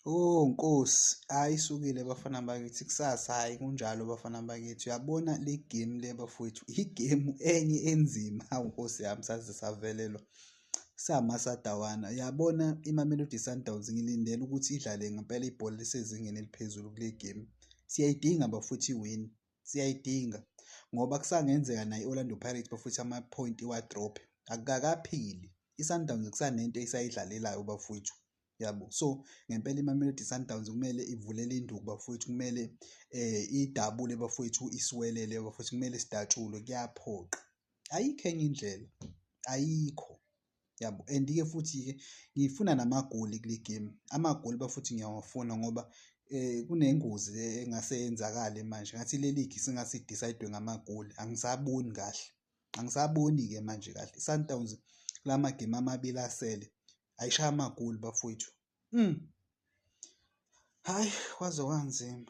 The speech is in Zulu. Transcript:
Oh Nkosi, hhayi isukile bafana bakithi kusasa, hhayi kunjalo bafana bakithi. Uyabona le game le bafowethu, igemu enye enzima. Hawu Nkosi yami, saze savelelwa samaSadawana. Uyabona iMamelodi Sundowns ngilindele ukuthi idlale ngempela ibhola lisezingeni eliphezulu kule game. Siyayidinga bafowethu i-win, siyayidinga ngoba kusangenzeka nayo i-Orlando Pirates bafowethu ama-point iwa-drop-e. Akukakapheli, i-Sundowns kusanento esayidlalelayo bafowethu. Yabo, so ngempela iMamelodi Sundowns kumele ivulele induku bafowethu, kumele idabule bafowethu, isiwelele bafowethu, kumele sidatshulwe, kuyaphoqa. Ayikho enye indlela, ayikho yabo. And-ke futhi-ke ngifuna namagoli kule game, amagoli bafowethu ngiyawafuna ngoba kunengozi engase yenzakale manje, ngathi le league singase i-decide-we ngamagoli, angisaboni kahle. Angisaboni-ke manje kahle. I-Sundowns kula magemu amabili asele ayishaye amagoli bafowethu. Hhayi, kwaze kwanzima.